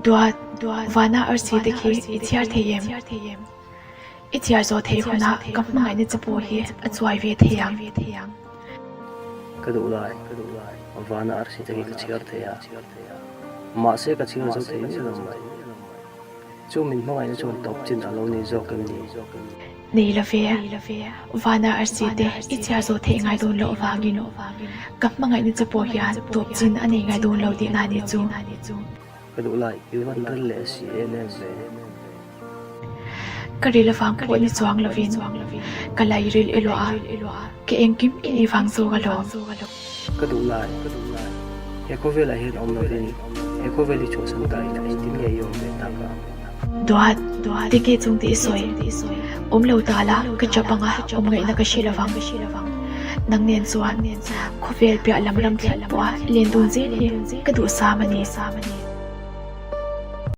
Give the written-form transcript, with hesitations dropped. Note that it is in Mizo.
Duat, Vana arsi te khi i chhiar thei em? I chhiar zawh theih hunah ka hmangaihna che pawh hi a chuai ve thei ang. Ka duh lai, Vana arsi te khi ka chhiar thei a, mahse ka chhiar zo thei miah lo mai. Chu min hmangaihna chuan tawp chin a lo nei zawk em ni? Nei lo ve, Vana arsi te i chhiar zawh theih ngai dawn loh avangin ka hmangaihna che pawh hian tawp chin a nei ngai dawn lo tihna a nih chu. Ka duh lai, i van ril leh si em em ve. Ka ril avang pawh ni chuang lovin ka lai ril i luah a, ka engkim i nih vang zawk alawm. Ka duh lai, he khawvelah hian awm lovin he khawvel hi chhuahsan ta ila engtin nge i awm ve tak a? Duat, tinge chung tih i sawi? Awm lo ta la, ka chap anga awm ngaihna ka hre lovang. Nang nen chuan khawvel piah lam ram thleng pawha len dun zel hi ka duhsam a ni.